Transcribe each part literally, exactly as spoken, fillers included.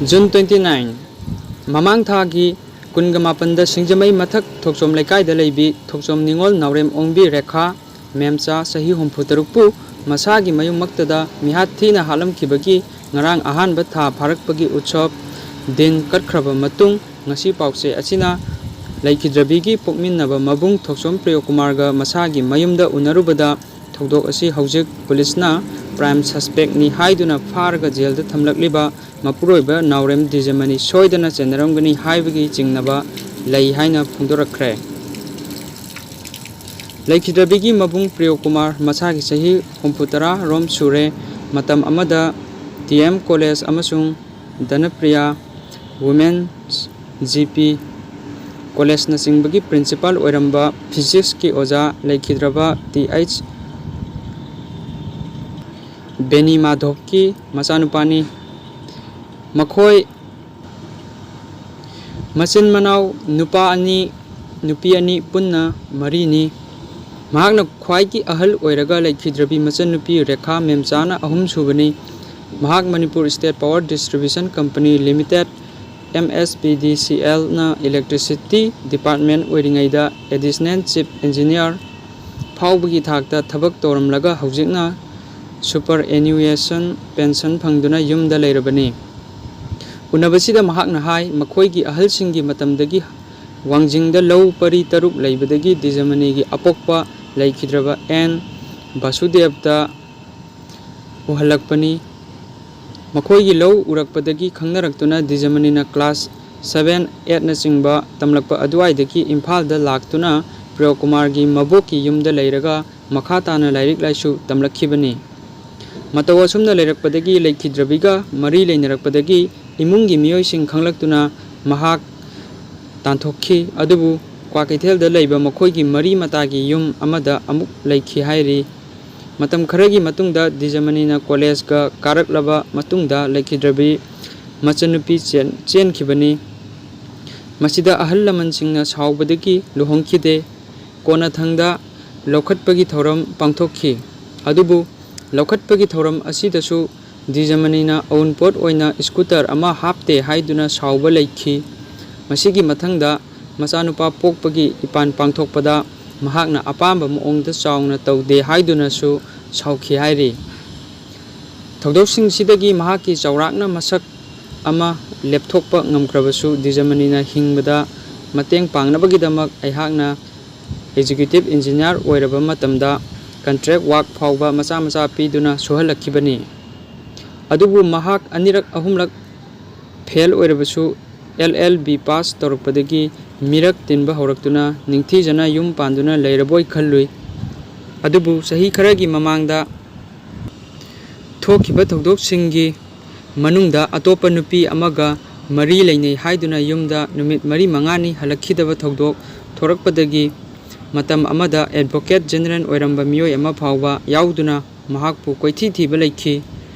June twenty nine, ꯃꯃꯥꯡ ꯊꯥꯒꯤ ꯀꯨꯟꯒ ꯃꯥꯄꯟꯗ ꯁꯤꯡꯖꯃꯩ ꯃꯊꯛ ꯊꯣꯛꯆꯣꯝ ꯂꯩꯀꯥꯏꯗ ꯂꯩꯕꯤ ꯊꯣꯛꯆꯣꯝ ꯅꯤꯉꯣꯜ ꯅꯥꯎꯔꯦꯝ ꯑꯣꯡꯕꯤ ꯔꯦꯈꯥ ꯃꯦꯝꯆꯥ, ꯆꯍꯤ ꯍꯨꯝꯐꯨ ꯇꯔꯨꯛꯄꯨ ꯃꯁꯥꯒꯤ ꯃꯌꯨꯝꯃꯛꯇꯗ ꯃꯤꯍꯥꯠ ꯊꯤꯅ ꯍꯥꯠꯂꯝꯈꯤꯕꯒꯤ ꯉꯔꯥꯡ ꯑꯍꯥꯟꯕ ꯊꯥ ꯐꯥꯔꯛꯄꯒꯤ ꯎꯠꯁꯕ ꯗꯤꯟ ꯀꯠꯈ꯭ꯔꯕ ꯃꯇꯨꯡ, ꯉꯁꯤ ꯄꯥꯎꯆꯦ ꯑꯁꯤꯅ ꯂꯩꯈꯤꯗ꯭ꯔꯕꯤꯒꯤ ꯄꯣꯛꯃꯤꯟꯅꯕ ꯃꯕꯨꯡ ꯊꯣꯛꯆꯣꯝ ꯄ꯭ꯔꯤꯌꯣꯀꯨꯃꯥꯔꯒ ꯃꯁꯥꯒꯤ ꯃꯌꯨꯝꯗ ꯎꯅꯔꯨꯕꯗ, ꯊꯧꯗꯣꯛ ꯑꯁꯤ ꯍꯧꯖꯤꯛ ꯄꯨꯂꯤꯁꯅ prime suspectꯅꯤ ꯍꯥꯏꯗꯨꯅ ꯐꯥꯔꯒ ꯖꯦꯜꯗ ꯊꯝꯂꯛꯂꯤꯕ ꯃꯄꯨꯔꯣꯏꯕ ꯅꯥꯎꯔꯦꯝ ꯗꯤꯖꯃꯅꯤ ꯁꯣꯏꯗꯅ ꯆꯦꯟꯅꯔꯝꯒꯅꯤ ꯍꯥꯏꯕꯒꯤ ꯆꯤꯡꯅꯕ ꯂꯩ ꯍꯥꯏꯅ ꯐꯣꯡꯗꯣꯔꯛꯈ꯭ꯔꯦ꯫ ꯂꯩꯈꯤꯗ꯭ꯔꯕꯤꯒꯤ ꯃꯕꯨꯡ ꯄ꯭ꯔꯤꯌꯣꯀꯨꯃꯥꯔ, ꯃꯁꯥꯒꯤ ꯆꯍꯤ ꯍꯨꯝꯐꯨ ꯇꯔꯥ ꯔꯣꯝ ꯁꯨꯔꯦ, ꯃꯇꯝ ꯑꯃꯗ ꯗꯤ ꯑꯦꯝ ꯀꯣꯂꯦꯖ ꯑꯃꯁꯨꯡ ꯙꯅꯄ꯭ꯔꯤꯌꯥ ꯋꯨꯃꯦꯟꯁ ꯖꯤ ꯄꯤ ꯀꯣꯂꯦꯖꯅꯆꯤꯡꯕꯒꯤ ꯄ꯭ꯔꯤꯟꯁꯤꯄꯥꯜ ꯑꯣꯏꯔꯝꯕ ꯐꯤꯖꯤꯛꯁꯀꯤ ꯑꯣꯖꯥ ꯂꯩꯈꯤꯗ꯭ꯔꯕ ꯇꯤ ꯑꯩꯆ ꯕꯦꯅꯤ ꯃꯥꯙꯣꯞꯀꯤ ꯃꯆꯥꯅꯨꯄꯥꯅꯤ꯫ ꯃꯈꯣꯏ ꯃꯆꯤꯟ ꯃꯅꯥꯎ ꯅꯨꯄꯥ ꯑꯅꯤ, ꯅꯨꯄꯤ ꯑꯅꯤ, ꯄꯨꯟꯅ ꯃꯔꯤꯅꯤ꯫ ꯃꯍꯥꯛꯅ ꯈ꯭ꯋꯥꯏꯒꯤ ꯑꯍꯜ ꯑꯣꯏꯔꯒ ꯂꯩꯈꯤꯗ꯭ꯔꯕꯤ ꯃꯆꯟꯅꯨꯄꯤ ꯔꯦꯈꯥ ꯃꯦꯝꯆꯥꯅ ꯑꯍꯨꯝꯁꯨꯕꯅꯤ꯫ ꯃꯍꯥꯛ Manipur state power distribution company limited, M S P D C ꯑꯦꯜꯅ ꯏꯂꯦꯛꯇ꯭ꯔꯤꯁꯤꯇꯤ ꯗꯤꯄꯥꯔꯠꯃꯦꯟ ꯑꯣꯏꯔꯤꯉꯩꯗ ꯑꯦꯗꯤꯁꯅꯦꯜ ꯆꯤꯐ ꯏꯟꯖꯤꯅꯤꯌꯥꯔ ꯐꯥꯎꯕꯒꯤ ꯊꯥꯛꯇ ꯊꯕꯛ ꯇꯧꯔꯝꯂꯒ ꯍꯧꯖꯤꯛꯅ ꯁꯨꯄꯔ ꯑꯦꯅꯨꯌꯦꯁꯟ ꯄꯦꯟꯁꯟ ꯐꯪꯗꯨꯅ ꯌꯨꯝꯗ ꯂꯩꯔꯕꯅꯤ꯫ ꯎꯅꯕꯁꯤꯗ ꯃꯍꯥꯛꯅ ꯍꯥꯏ, ꯃꯈꯣꯏꯒꯤ ꯑꯍꯜꯁꯤꯡꯒꯤ ꯃꯇꯝꯗꯒꯤ ꯋꯥꯡꯖꯤꯡꯗ ꯂꯧ ꯄꯔꯤ ꯇꯔꯨꯛ ꯂꯩꯕꯗꯒꯤ ꯗꯤꯖꯃꯅꯤꯒꯤ ꯑꯄꯣꯛꯄ ꯂꯩꯈꯤꯗ꯭ꯔꯕ ꯑꯦꯟ ꯕꯥꯁꯨꯗꯦꯕꯇ ꯎꯍꯜꯂꯛꯄꯅꯤ꯫ ꯃꯈꯣꯏꯒꯤ ꯂꯧ ꯎꯔꯛꯄꯗꯒꯤ ꯈꯪꯅꯔꯛꯇꯨꯅ ꯗꯤꯖꯃꯅꯤꯅ ꯀ꯭ꯂꯥꯁ ꯁꯚꯦꯟ, ꯑꯦꯠꯅꯆꯤꯡꯕ ꯇꯝꯂꯛꯄ ꯑꯗꯨꯋꯥꯏꯗꯒꯤ ꯏꯝꯐꯥꯜꯗ ꯂꯥꯛꯇꯨꯅ ꯄ꯭ꯔꯤꯌꯣꯀꯨꯃꯥꯔꯒꯤ ꯃꯕꯣꯛꯀꯤ ꯌꯨꯝꯗ ꯂꯩꯔꯒ ꯃꯈꯥ ꯇꯥꯅ ꯂꯥꯏꯔꯤꯛ ꯂꯥꯏꯁꯨ ꯇꯝꯂꯛꯈꯤꯕꯅꯤ꯫ ꯃꯇꯧ ꯑꯁꯨꯝꯅ ꯂꯩꯔꯛꯄꯗꯒꯤ ꯂꯩꯈꯤꯗ꯭ꯔꯕꯤꯒ ꯃꯔꯤ ꯂꯩꯅꯔꯛꯄꯗꯒꯤ ꯏꯃꯨꯡꯒꯤ ꯃꯤꯑꯣꯏꯁꯤꯡ ꯈꯪꯂꯛꯇꯨꯅ ꯃꯍꯥꯛ ꯇꯥꯟꯊꯣꯛꯈꯤ꯫ ꯑꯗꯨꯕꯨ ꯀ꯭ꯋꯥꯀꯩꯊꯦꯜꯗ ꯂꯩꯕ ꯃꯈꯣꯏꯒꯤ ꯃꯔꯤ ꯃꯇꯥꯒꯤ ꯌꯨꯝ ꯑꯃꯗ ꯑꯃꯨꯛ ꯂꯩꯈꯤ ꯍꯥꯏꯔꯤ꯫ ꯃꯇꯝ ꯈꯔꯒꯤ ꯃꯇꯨꯡꯗ ꯗꯤꯖꯃꯅꯤꯅ ꯀꯣꯂꯦꯖꯀ ꯀꯥꯔꯛꯂꯕ ꯃꯇꯨꯡꯗ ꯂꯩꯈꯤꯗ꯭ꯔꯕꯤ ꯃꯆꯟꯅꯨꯄꯤ ꯆꯦꯟ-, ꯆꯦꯟꯈꯤꯕꯅꯤ꯫ ꯃꯁꯤꯗ ꯑꯍꯜ ꯂꯃꯟꯁꯤꯡꯅ ꯁꯥꯎꯕꯗꯒꯤ ꯂꯨꯍꯣꯡꯈꯤꯗꯦ꯫ ꯀꯣꯟꯅꯊꯪꯗ ꯂꯧꯈꯠꯄꯒꯤ ꯊꯧꯔꯝ ꯄꯥꯡꯊꯣꯛꯈꯤ꯫ ꯑꯗꯨꯕꯨ ꯂꯧꯈꯠꯄꯒꯤ ꯊꯧꯔꯝ ꯑꯁꯤꯗꯁꯨ ꯗꯤꯖꯃꯅꯤꯅ ꯑꯎꯟꯄꯣꯠ ꯑꯣꯏꯅ ꯁ꯭ꯀꯨꯇꯔ ꯑꯃ ꯍꯥꯞꯇꯦ ꯍꯥꯏꯗꯨꯅ ꯁꯥꯎꯕ ꯂꯩꯈꯤ꯫ ꯃꯁꯤꯒꯤ ꯃꯊꯪꯗ ꯃꯆꯥꯅꯨꯄꯥ ꯄꯣꯛꯄꯒꯤ ꯏꯄꯥꯟ ꯄꯥꯡꯊꯣꯛꯄꯗ ꯃꯍꯥꯛꯅ ꯑꯄꯥꯝꯕ ꯃꯑꯣꯡꯗ ꯆꯥꯎꯅ ꯇꯧꯗꯦ ꯍꯥꯏꯗꯨꯅꯁꯨ ꯁꯥꯎꯈꯤ ꯍꯥꯏꯔꯤ꯫ ꯊꯧꯗꯣꯛꯁꯤꯡꯁꯤꯗꯒꯤ ꯃꯍꯥꯛꯀꯤ ꯆꯥꯎꯔꯥꯛꯅ ꯃꯁꯛ ꯑꯃ ꯂꯦꯞꯊꯣꯛꯄ ꯉꯝꯈ꯭ꯔꯕꯁꯨ, ꯗꯤꯖꯃꯅꯤꯅ ꯍꯤꯡꯕꯗ ꯃꯇꯦꯡ ꯄꯥꯡꯅꯕꯒꯤꯗꯃꯛ ꯑꯩꯍꯥꯛꯅ ꯑꯦꯛꯖꯤꯀ꯭ꯌꯨꯇꯤꯚ ꯏꯟꯖꯤꯅꯤꯌꯥꯔ ꯑꯣꯏꯔꯕ ꯃꯇꯝꯗ ꯀꯟꯇ꯭ꯔꯦꯛ ꯋꯥꯔꯛ ꯐꯥꯎꯕ ꯃꯆꯥ ꯃꯆꯥ ꯄꯤꯗꯨꯅ ꯁꯨꯍꯜꯂꯛꯈꯤꯕꯅꯤ꯫ ꯑꯗꯨꯕꯨ ꯃꯍꯥꯛ ꯑꯅꯤꯔꯛ ꯑꯍꯨꯝꯂꯛ ꯐꯦꯜ ꯑꯣꯏꯔꯕꯁꯨ, ꯑꯦꯜ ꯑꯦꯜ ꯕꯤ ꯄꯥꯁ ꯇꯧꯔꯛꯄꯗꯒꯤ ꯃꯤꯔꯛ ꯇꯤꯟꯕ ꯍꯧꯔꯛꯇꯨꯅ ꯅꯤꯡꯊꯤꯖꯅ ꯌꯨꯝ ꯄꯥꯟꯗꯨꯅ ꯂꯩꯔꯕꯣꯏ ꯈꯜꯂꯨꯏ꯫ ꯑꯗꯨꯕꯨ ꯆꯍꯤ ꯈꯔꯒꯤ ꯃꯃꯥꯡꯗ ꯊꯣꯛꯈꯤꯕ ꯊꯧꯗꯣꯛꯁꯤꯡꯒꯤ ꯃꯅꯨꯡꯗ ꯑꯇꯣꯞꯄ ꯅꯨꯄꯤ ꯑꯃꯒ ꯃꯔꯤ ꯂꯩꯅꯩ ꯍꯥꯏꯗꯨꯅ ꯌꯨꯝꯗ ꯅꯨꯃꯤꯠ ꯃꯔꯤ ꯃꯉꯥꯅꯤ ꯍꯜꯂꯛꯈꯤꯗꯕ ꯊꯧꯗꯣꯛ ꯊꯣꯔꯛꯄꯗꯒꯤ ꯃꯇꯝ ꯑꯃꯗ ꯑꯦꯗꯚꯣꯀꯦꯠ ꯖꯦꯅꯔꯦꯜ ꯑꯣꯏꯔꯝꯕ ꯃꯤꯑꯣꯏ ꯑꯃ ꯐꯥꯎꯕ ꯌꯥꯎꯗꯨꯅ ꯃꯍꯥꯛꯄꯨ ꯀꯣꯏꯊꯤ ꯊꯤꯕ ꯂꯩꯈꯤ꯫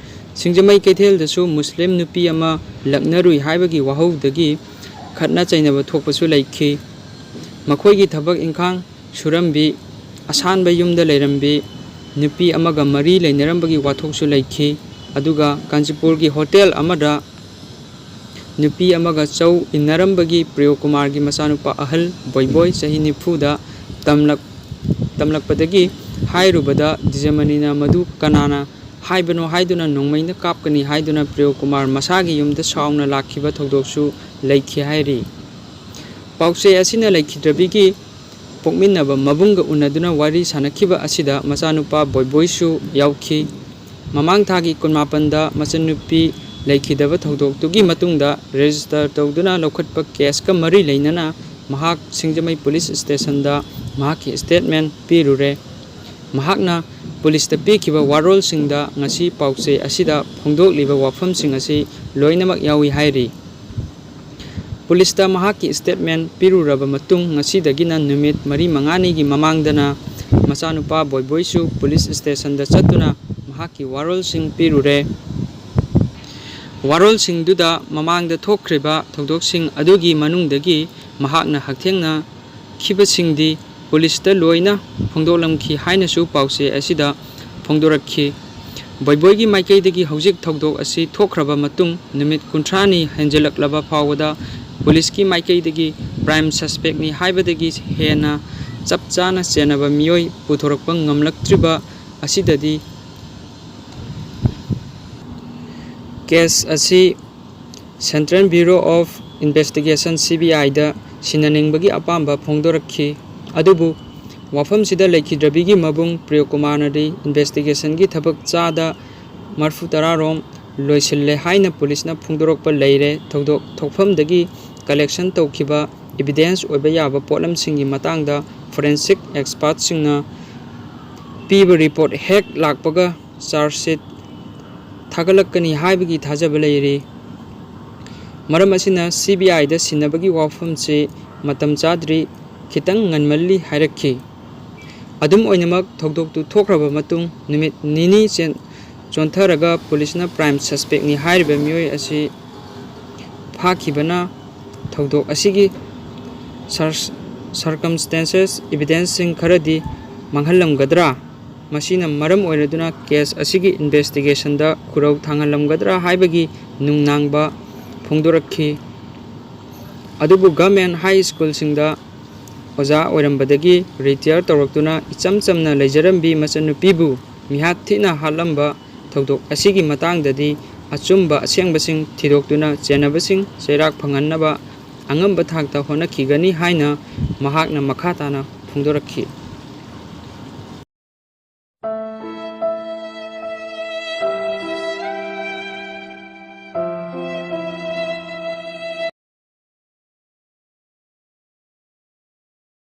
ꯁꯤꯡꯖꯃꯩ ꯀꯩꯊꯦꯜꯗꯁꯨ ꯃꯨꯁꯂꯤꯝ ꯅꯨꯄꯤ ꯑꯃ ꯂꯛꯅꯔꯨꯏ ꯍꯥꯏꯕꯒꯤ ꯋꯥꯍꯧꯗꯒꯤ ꯈꯠꯅ ꯆꯩꯅꯕ ꯊꯣꯛꯄꯁꯨ ꯂꯩꯈꯤ꯫ ꯃꯈꯣꯏꯒꯤ ꯊꯕꯛ ꯏꯪꯈꯥꯡ ꯁꯨꯔꯝꯕꯤ, ꯑꯁꯥꯟꯕ ꯌꯨꯝꯗ ꯂꯩꯔꯝꯕꯤ ꯅꯨꯄꯤ ꯑꯃꯒ ꯃꯔꯤ ꯂꯩꯅꯔꯝꯕꯒꯤ ꯋꯥꯊꯣꯛꯁꯨ ꯂꯩꯈꯤ꯫ ꯑꯗꯨꯒ ꯀꯥꯟꯆꯤꯄꯨꯔꯒꯤ ꯍꯣꯇꯦꯜ ꯑꯃꯗ ꯅꯨꯄꯤ ꯑꯃꯒ ꯆꯧ ꯏꯟꯅꯔꯝꯕꯒꯤ ꯄ꯭ꯔꯤꯌꯣ ꯀꯨꯃꯥꯔꯒꯤ ꯃꯆꯥꯅꯨꯄꯥ ꯑꯍꯜ ꯕꯣꯏꯕꯣꯏ, ꯆꯍꯤ ꯅꯤꯐꯨꯗ ꯇꯝꯂꯛ-, ꯇꯝꯂꯛꯄꯗꯒꯤ ꯍꯥꯏꯔꯨꯕꯗ ꯗꯤꯖꯃꯅꯤꯅ ꯃꯗꯨ ꯀꯅꯥꯅ ꯍꯥꯏꯕꯅꯣ ꯍꯥꯏꯗꯨꯅ ꯅꯣꯡꯃꯩꯅ ꯀꯥꯞꯀꯅꯤ ꯍꯥꯏꯗꯨꯅ ꯄ꯭ꯔꯤꯌꯣ ꯀꯨꯃꯥꯔ ꯃꯁꯥꯒꯤ ꯌꯨꯝꯗ ꯁꯥꯎꯅ ꯂꯥꯛꯈꯤꯕ ꯊꯧꯗꯣꯛꯁꯨ ꯂꯩꯈꯤ ꯍꯥꯏꯔꯤ꯫ ꯄꯥꯎꯆꯦ ꯑꯁꯤꯅ ꯂꯩꯈꯤꯗ꯭ꯔꯕꯤꯒꯤ ꯄꯣꯛꯃꯤꯟꯅꯕ ꯃꯕꯨꯡꯒ ꯎꯅꯗꯨꯅ ꯋꯥꯔꯤ ꯁꯥꯅꯈꯤꯕ ꯑꯁꯤꯗ ꯃꯆꯥꯅꯨꯄꯥ ꯕꯣꯏꯕꯣꯏꯁꯨ ꯌꯥꯎꯈꯤ꯫ ꯃꯃꯥꯡ ꯊꯥꯒꯤ ꯀꯨꯟꯃꯥꯄꯟꯗ ꯃꯆꯟꯅꯨꯄꯤ ꯂꯩꯈꯤꯗꯕ ꯊꯧꯗꯣꯛꯇꯨꯒꯤ ꯃꯇꯨꯡꯗ ꯔꯦꯖꯤꯁꯇꯔ ꯇꯧꯗꯨꯅ ꯂꯧꯈꯠꯄ ꯀꯦꯁꯀ ꯃꯔꯤ ꯂꯩꯅꯅ ꯃꯍꯥꯛ ꯁꯤꯡꯖꯃꯩ ꯄꯨꯂꯤꯁ ꯁ꯭ꯇꯦꯁꯟꯗ ꯃꯍꯥꯛꯀꯤ ꯁ꯭ꯇꯦꯠꯃꯦꯟ ꯄꯤꯔꯨꯔꯦ꯫ ꯃꯍꯥꯛꯅ ꯄꯨꯂꯤꯁꯇ ꯄꯤꯈꯤꯕ ꯋꯥꯔꯣꯜꯁꯤꯡꯗ ꯉꯁꯤ ꯄꯥꯎꯆꯦ ꯑꯁꯤꯗ ꯐꯣꯡꯗꯣꯛꯂꯤꯕ ꯋꯥꯐꯝꯁꯤꯡ ꯑꯁꯤ ꯂꯣꯏꯅꯃꯛ ꯌꯥꯎꯏ ꯍꯥꯏꯔꯤ꯫ ꯄꯨꯂꯤꯁꯇ ꯃꯍꯥꯛꯀꯤ ꯁ꯭ꯇꯦꯠꯃꯦꯟ ꯄꯤꯔꯨꯔꯕ ꯃꯇꯨꯡ, ꯉꯁꯤꯗꯒꯤꯅ ꯅꯨꯃꯤꯠ ꯃꯔꯤ ꯃꯉꯥꯅꯤꯒꯤ ꯃꯃꯥꯡꯗꯅ ꯃꯆꯥꯅꯨꯄꯥ ꯕꯣꯏꯕꯣꯏꯁꯨ ꯄꯨꯂꯤꯁ ꯁ꯭ꯇꯦꯁꯟꯗ ꯆꯠꯇꯨꯅ ꯃꯍꯥꯛꯀꯤ ꯋꯥꯔꯣꯜꯁꯤꯡ ꯄꯤꯔꯨꯔꯦ꯫ ꯋꯥꯔꯣꯜꯁꯤꯡꯗꯨꯗ ꯃꯃꯥꯡꯗ ꯊꯣꯛꯈ꯭ꯔꯤꯕ ꯊꯧꯗꯣꯛꯁꯤꯡ ꯑꯗꯨꯒꯤ ꯃꯅꯨꯡꯗꯒꯤ ꯃꯍꯥꯛꯅ ꯍꯛꯊꯦꯡꯅꯈꯤꯕꯁꯤꯡꯗꯤ ꯄꯨꯂꯤꯁꯇ ꯂꯣꯏꯅ ꯐꯣꯡꯗꯣꯛꯂꯝꯈꯤ ꯍꯥꯏꯅꯁꯨ ꯄꯥꯎꯆꯦ ꯑꯁꯤꯗ ꯐꯣꯡꯗꯣꯔꯛꯈꯤ꯫ ꯕꯣꯏꯕꯣꯏꯒꯤ ꯃꯥꯏꯀꯩꯗꯒꯤ ꯍꯧꯖꯤꯛ ꯊꯧꯗꯣꯛ ꯑꯁꯤ ꯊꯣꯛꯈ꯭ꯔꯕ ꯃꯇꯨꯡ ꯅꯨꯃꯤꯠ ꯀꯨꯟꯊ꯭ꯔꯥꯅꯤ ꯍꯦꯟꯖꯤꯜꯂꯛꯂꯕ ꯐꯥꯎꯕꯗ ꯄꯨꯂꯤꯁꯀꯤ ꯃꯥꯏꯀꯩꯗꯒꯤ prime suspectꯅꯤ ꯍꯥꯏꯕꯗꯒꯤ ꯍꯦꯟꯅ ꯆꯞ ꯆꯥꯅ ꯆꯦꯟꯅꯕ ꯃꯤꯑꯣꯏ ꯄꯨꯊꯣꯔꯛꯄ ꯉꯝꯂꯛꯇ꯭ꯔꯤꯕ ꯑꯁꯤꯗꯗꯤ case ꯑꯁꯤ Central Bureau of Investigation, C B I ꯗ ꯁꯤꯟꯅꯅꯤꯡꯕꯒꯤ ꯑꯄꯥꯝꯕ ꯐꯣꯡꯗꯣꯔꯛꯈꯤ꯫ ꯑꯗꯨꯕꯨ ꯋꯥꯐꯝꯁꯤꯗ ꯂꯩꯈꯤꯗ꯭ꯔꯕꯤꯒꯤ ꯃꯕꯨꯡ ꯄ꯭ꯔꯤꯌꯣꯀꯨꯃꯥꯔꯅꯗꯤ investigationꯒꯤ ꯊꯕꯛ ꯆꯥꯗ ꯃꯔꯐꯨ ꯇꯔꯥ ꯔꯣꯝ ꯂꯣꯏꯁꯤꯜꯂꯦ ꯍꯥꯏꯅ ꯄꯨꯂꯤꯁꯅ ꯐꯣꯡꯗꯣꯔꯛꯄ ꯂꯩꯔꯦ꯫ ꯊꯧꯗꯣꯛ ꯊꯣꯛꯐꯝꯗꯒꯤ collection ꯇꯧꯈꯤꯕ evidence ꯑꯣꯏꯕ ꯌꯥꯕ ꯄꯣꯠꯂꯝꯁꯤꯡꯒꯤ ꯃꯇꯥꯡꯗ forensic expertꯁꯤꯡꯅ ꯄꯤꯕ report ꯍꯦꯛ ꯂꯥꯛꯄꯒ charge sheet ꯊꯥꯒꯠꯂꯛꯀꯅꯤ ꯍꯥꯏꯕꯒꯤ ꯊꯥꯖꯕ ꯂꯩꯔꯤ꯫ ꯃꯔꯝ ꯑꯁꯤꯅ C B I ꯗ ꯁꯤꯟꯅꯕꯒꯤ ꯋꯥꯐꯝꯁꯤ ꯃꯇꯝ ꯆꯥꯗ꯭ꯔꯤ, ꯈꯤꯇꯪ ꯉꯟꯃꯜꯂꯤ ꯍꯥꯏꯔꯛꯈꯤ꯫ ꯑꯗꯨꯝ ꯑꯣꯏꯅꯃꯛ, ꯊꯧꯗꯣꯛꯇꯨ ꯊꯣꯛꯈ꯭ꯔꯕ ꯃꯇꯨꯡ ꯅꯨꯃꯤꯠ ꯅꯤꯅꯤ ꯆꯦꯟ-, ꯆꯣꯟꯊꯔꯒ ꯄꯨꯂꯤꯁꯅ prime suspectꯅꯤ ꯍꯥꯏꯔꯤꯕ ꯃꯤꯑꯣꯏ ꯑꯁꯤ ꯐꯥꯈꯤꯕꯅ ꯊꯧꯗꯣꯛ ꯑꯁꯤꯒꯤ ꯁꯔ-, circumstances, evidenceꯁꯤꯡ ꯈꯔꯗꯤ ꯃꯥꯡꯍꯜꯂꯝꯒꯗ꯭ꯔꯥ? ꯃꯁꯤꯅ ꯃꯔꯝ ꯑꯣꯏꯔꯗꯨꯅ case ꯑꯁꯤꯒꯤ investigationꯗ ꯈꯨꯔꯧ ꯊꯥꯡꯍꯜꯂꯝꯒꯗ꯭ꯔꯥ ꯍꯥꯏꯕꯒꯤ ꯅꯨꯡꯅꯥꯡꯕ ꯐꯣꯡꯗꯣꯔꯛꯈꯤ꯫ ꯑꯗꯨꯕꯨ government high schoolꯁꯤꯡꯗ ꯑꯣꯖꯥ ꯑꯣꯏꯔꯝꯕꯗꯒꯤ retire ꯇꯧꯔꯛꯇꯨꯅ ꯏꯆꯝ ꯆꯝꯅ ꯂꯩꯖꯔꯝꯕꯤ ꯃꯆꯟꯅꯨꯄꯤꯕꯨ ꯃꯤꯍꯥꯠ ꯊꯤꯅ ꯍꯥꯠꯂꯝꯕ ꯊꯧꯗꯣꯛ ꯑꯁꯤꯒꯤ ꯃꯇꯥꯡꯗꯗꯤ ꯑꯆꯨꯝꯕ ꯑꯁꯦꯡꯕꯁꯤꯡ ꯊꯤꯗꯣꯛꯇꯨꯅ ꯆꯦꯟꯅꯕꯁꯤꯡ ꯆꯩꯔꯥꯛ ꯐꯪꯍꯟꯅꯕ ꯑꯉꯝꯕ ꯊꯥꯛꯇ ꯍꯣꯠꯅꯈꯤꯒꯅꯤ ꯍꯥꯏꯅ ꯃꯍꯥꯛꯅ ꯃꯈꯥ ꯇꯥꯅ ꯐꯣꯡꯗꯣꯔꯛꯈꯤ꯫